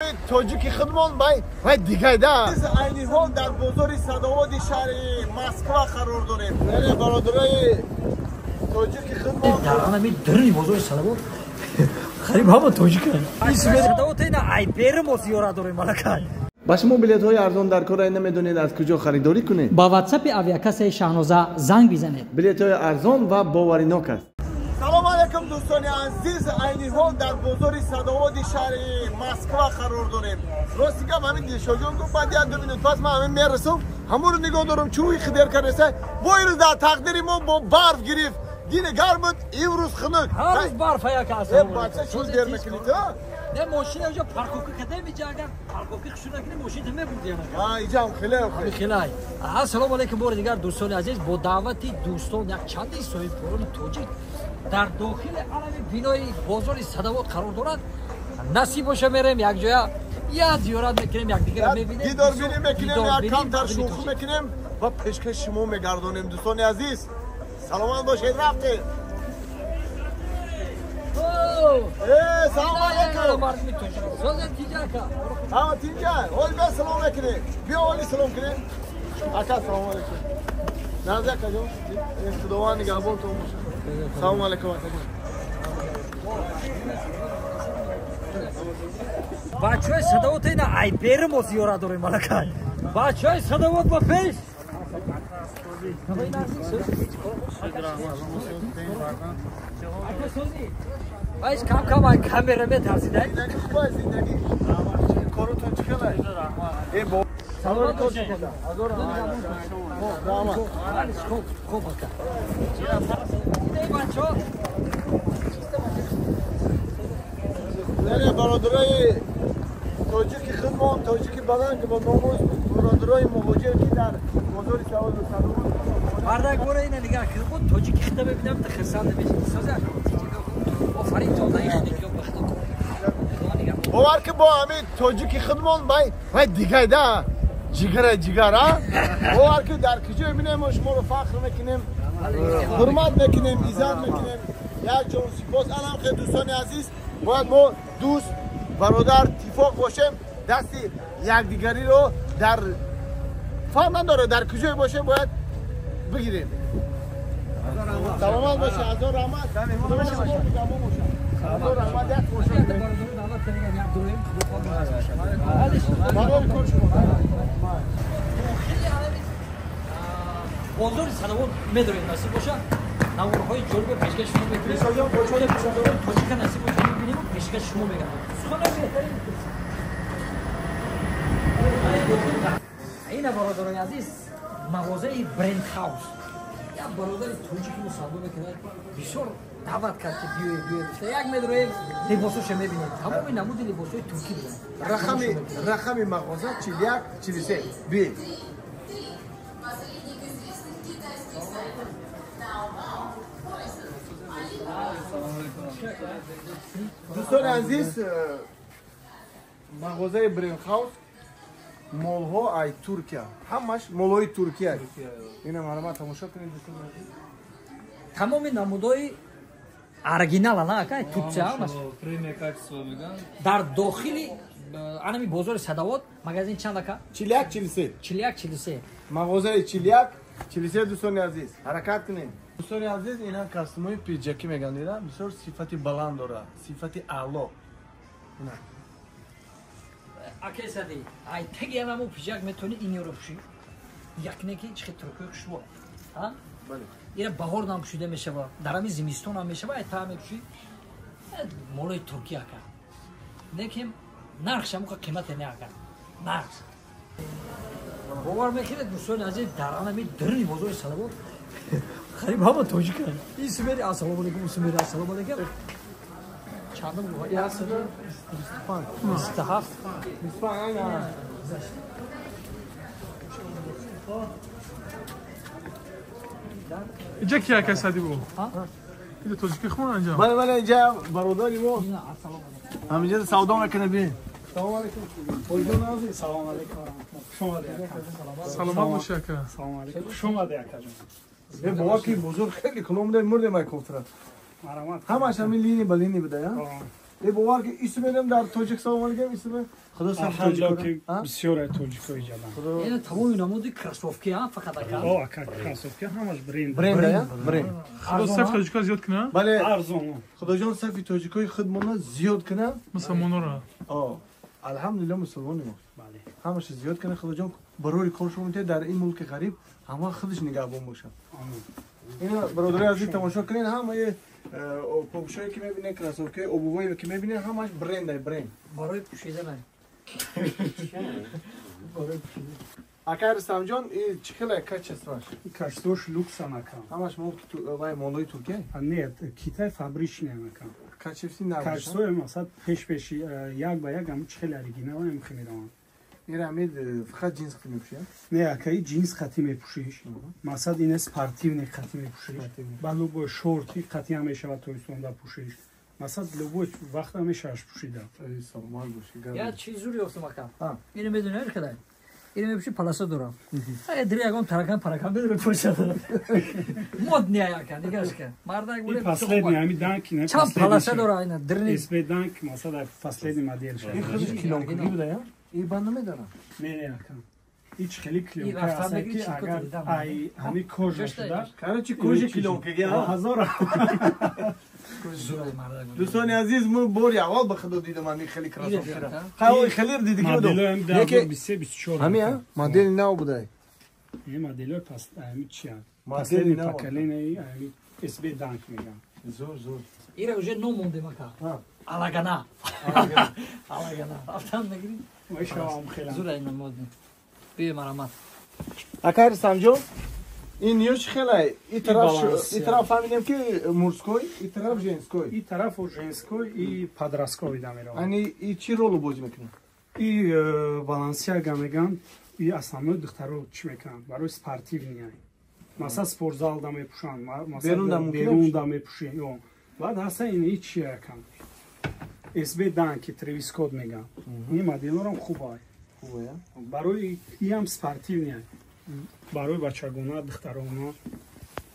Бародарои тоҷики худмон вай дигайда. Айни ҳол дар бозори Садоводи шаҳри Москва қарор дорем. Яъне бародарои тоҷики худмон дар ҳамин даруни бозори Садовод қариб ҳама тоҷиканд. Садовод ина ай берим мо зиёрат дорем малакай. Ба шумо билетҳои арзон дар кор намедонед аз куҷо харидорӣ кунед? Ба ватсапи авиакассаи Шаҳноза занг бизанед. Билетҳои арзон ва боваринок аст. Салом алейкум дӯстони азиз, айни ҳол дар бозори Садоводи шаҳри Москва қарор дорем. Рости гап ҳамин Дилшодҷон гуфт баъд як ду минут пас ман ҳамин мерасам, ҳамонро нигоҳ дорам чӯи хидер кардеса. Бо имрӯз дар тақдири мо бо барф гирифт. Дина гарм буд, имрӯз хунук. Ҳар рӯз барф як аст. Бача чӯ дер мекунед, а? Не, мошина уҷа парковка кардем, иҷа агар парковка хушур накунем, мошин та мебурд яна. А, иҷам хеле хеле. Ассалому алайкум бори дигар дӯстони азиз, бо даъвати дӯстон як чанди соҳибкорони тоҷик дар дохили алами бинои бозори Садовод қарор дорад. Насиб боша мерем якҷоя, як зиёрат мекунем, якдигарро мебинем, дидорбинӣ мекунем, як камтар шӯхӣ мекунем ва пешкаши шумо мегардонем. Дӯстони азиз, саломат бошед, рафтем. Салом алейкум. Ҳа, тинҷа. Ҳол бия салом мекунем. Биё оли салом кунем. Ака, салом алейкум. Назар акаҷон, Худованд нигаҳбонтон бошад. Салом алейкум акаҷон. Бачаҳои Садовод ина ай берим мо зиёрат дорем малакай. Бачаҳои Садовод ба пеш. Вайш кам кам ай камера метарсидай. Зиндагӣ хуб аст, зиндагӣ. Коротон чӣ хел аст? Э, бо салом алейкум. Ҳазор раҳмат. Хуб, хуб ака. Бачаҳо яъне бародарои тоҷики худмон, тоҷики баланд бо номус, бародарои муҳоҷир ки дар бозори Садовод мардак бора ина нигоҳ кун, тоҷики худро мебинам та хурсанд мешавам. Соза офарин зодаи худо ба худо. Бовар ки бо ҳамин тоҷики худмон вай дигайда, ҷигара ҷигар, а? Бовар ки дар куҷо мебинем мо шуморо фахр мекунем, ҳурмат мекунем, иззат мекунем. Як ҷон сипос. Алам хел дӯстони азиз, бояд мо дӯст, бародар, тифоқ бошем, дасти якдигариро дар фарқ надорад дар куҷое бошем бояд бигирем. Саломат бошед, ҳазор раҳмат. Ҳазор раҳмат, як бошед. Барои кор шумо. Бозори Садовод медорем, насиб бошад. Наворҳои ҷолибе пешкаши шумо мекунем. Тоҷика насиб бошад мебинем ва пешкаши шумо мегардем. Суханои беҳтарин. Ина бародарони азиз, мағозаи Бренд Хаус. Як бародари тоҷики мо савдо мекунад, бисёр даъват кард ки биёед, биёед. Як медроем, либосошо мебинем. Тамоми намуди либосҳои туркӣ буданд. Рақами мағоза 41 43. Би. Дӯстони азиз, мағозаи Бренд Хаус молҳо ай Туркия, ҳамаш молҳои Туркия. Ина марҳамат тамошо кунед дӯстони азиз. Тамоми намудои оригинал на акай Туркия ҳамаш премия качество меган. Дар дохили анами бозори Садовод магазин чанд ака? 41 43. 41 43. Мағозаи 41 43 дӯстони азиз, ҳаракат кунед. Дӯстони азиз, ина костюмҳои пиджакӣ меган, дида, бисёр сифати баланд дорад, сифати аъло. Ина акай сади, ай теги анамо пиджак метавонӣ инёро пӯшӣ. Як не ки чӣ туркои хушбо. Ҳа? Бале. Ира баҳор нам пӯшида мешава, дар ҳамин зимистон ҳам мешава, ай та мепӯшӣ. Молои туркӣ ака. Лекин нархш ҳамоқа қимате не ака. Нарх. Бовар мекунед дӯстони азиз, дар анами даруни бозори Садовод қариб ҳама тоҷиканд. Ин сумери ассалому алайкум, ин сумери ассалому алайкум. Чандум? 25. 27. 25. Инҷа ки ака сади бу? Инҷа тоҷики хун анҷам. Бале, бале, инҷа бародари мо. Ҳаминҷа савдо мекунад, бин. Салом алейкум. Хоҷон азиз. Салом алейкум. Хуш омадед ака. Саломат бошӣ ака. Салом алейкум. Хуш омадед акаҷон. Э, бовар ки бозор хеле калон буда, мурдем ай кофтра. Марҳамат. Ҳамаш ҳамин лини ба лини буда, я? Бовар ки исмедам дар тоҷик салом алейкум исме. Худо саф тоҷик. Бисёр тоҷикҳо иҷадан. Ина тамоми намуди кроссовки ҳа фақат ака. О, ака кроссовки ҳамаш бренд. Бренд, бренд. Худо саф тоҷикҳо зиёд кунад? Бале. Арзон. Худоҷон сафи тоҷикҳои худмонро зиёд кунад. Мусулмононро. О, алҳамдулиллоҳ мусулмонем. Бале. Ҳамааш зиёд кунад Худоҷон барои коршон мете дар ин мулки ғариб ҳама худаш нигаҳбон бошад. Ина бародари азиз тамошо кунед ҳамаи пӯшое ки мебинед, кроссовки, обувое ки мебинед, ҳамаш бренд ай бренд. Барои пӯшидан. Барои пӯшидан. Ака Рустамҷон, ин чӣ хеле качествоаш? Качествош люкс анака. Ҳамаш мулки вай молои Туркия? Не, Китай фабричный анака. Качестви набошад. Качествои масалан пеш-пеши як ба як ҳам чӣ хеле оригинал ҳам хеле. Ира мед фақат ҷинс хати мепӯшӣ? Не, ака и ҷинс хати мепӯшиш. Масалан ин спортивный хати мепӯшиш. Ба любой шорти хати ҳам мешавад тобистонда пӯшиш. Масалан любой вақт ҳам мешавад пӯшида. Саломат бошӣ. Я чиз зур ёфтам ака. Ино медонӣ ҳар хеле. Ино мепӯши паласа дорам. Ай дри ягон таракан паракан медоре пӯшад. Мод не ака, нигаш ка. Мардак буле. Последний ами данки не. Чанд паласа дора ина дрни. СБ данк масалан последний модель. Ин худаш килонкагӣ буда я? И банд намедорам. Не, не, ака. Ич хеле клеёнка аст ки агар ай ҳами кожа шуда. Короче, кожа клеёнкаги ҳазор. Дӯстони азиз, мо бори аввал ба худо дидам ҳами хеле кроссовкиро. Хай, хеле дидики будам. Моделҳои 2023 24. Ҳами, а? Модели нав будай. Не, моделҳои пас ҳами чи? Модели поколение ҳами SB Dunk меган. Зур, зур. Ира уже ном мондем ака. Алагана. Алагана. Афтан мегирим. Зур ин мод. Бие марамат. Ака Рустамҷон, ин ё чӣ хеле? И тараф фаҳмидем ки мужской, и тараф женской. И тараф женской и подростковый да меравад. Ани и чӣ ролу бозӣ мекунад? И Баленсиага меган, и основной духтаро чӣ мекунанд? Барои спортивный. Масалан спортзал да мепӯшанд, масалан берун да мепӯшанд. Баъд ҳаста ин и чи якам? SB Dunk Travis Scott меган. Ин моделорам хуб ай. Барои иам спортивный. Барои бачагона, духтарона.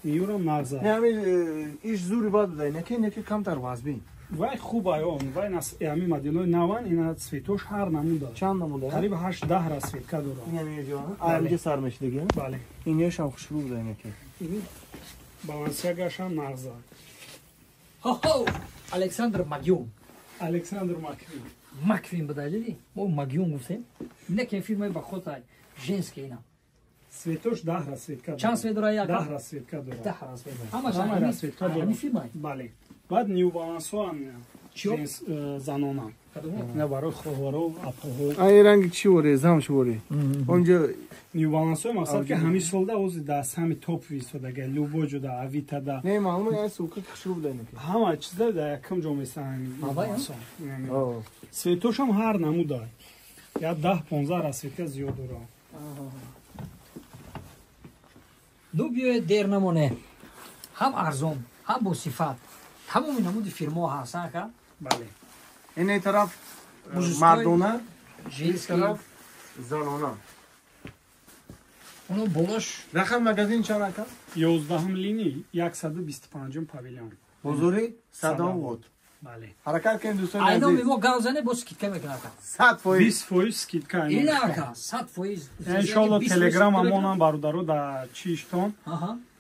Июрам нағза. Не, ами иш зури бад будай, неки камтар вазбин. Вай хуб ай он, вай нас ами моделои наван ина цветош ҳар намуда. Чанд намуда? Қариб 8-10 расцветка дорад. Ин ами ҷо. Ай сар мешидиги? Бале. Ин ёшам хушрӯ будай неки. Баленсиагашам нағза. Хо-хо! Александр Магюн. Александр Маквин. Маквин буда, диди? Мо Магюн гуфтем. Неке фирмаи ба худ женский ина. Цветош 10 расцветка. Чанд цвет дора яка? 10 расцветка дора. 10 расцветка. Ҳамаш расцветка дора. Ҳами фирмаи? Бале. Баъд New Balance-ҳо женс занона. Не барои хоҳаро, апоҳо. Ай ранги чӣ воре, зам чӣ воре? Онҷо New Balance-ҳо мақсад ки ҳами солда ози дар сами топ висодага, любой ҷо да Авито да. Не, маълум ай сука хушрӯ буда неки. Ҳама чизда дар якум ҷо месан New Balance-ҳо. Цветошам ҳар намуда. Я 10-15 расцветка зиёд дора. Ну биёед дер намоне. Ҳам арзон, ҳам бо сифат. Тамоми намуди фирмаҳо ҳаст, ака? Бале. Ин тараф мардона, женский, тараф занона. Оно болош. Рақам магазин чанд ака? 11 линии, 125 павильон. Бозори Садовод. Бале. Ҳаракат кунед дӯстони азиз. Айном мо гав зане бо скидка мекунад ака. 100%. 20% скидка. Ина ака, 100%. Иншоалло Телеграм амонам бародаро да чиштон.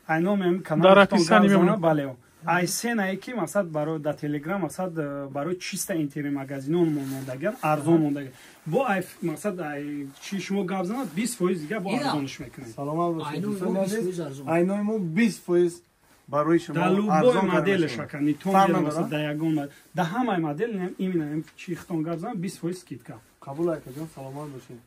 Айном ем канал дар описании мемонад. Бале. Ай сенае ки масалан барои да Телеграм масалан барои чиста интернет магазинон мондаган, арзон мондаган. Бо ай масалан ай чи шумо гап занад 20% дига бо арзонш мекунем. Саломат бошед дӯстони азиз. Айнои мо 20% барои шумо арзон. Любой моделш ака, не том масалан да ягон, да ҳамаи модел именно чи хитон гап занад 20% скидка. Қабул акаҷон, саломат бошед.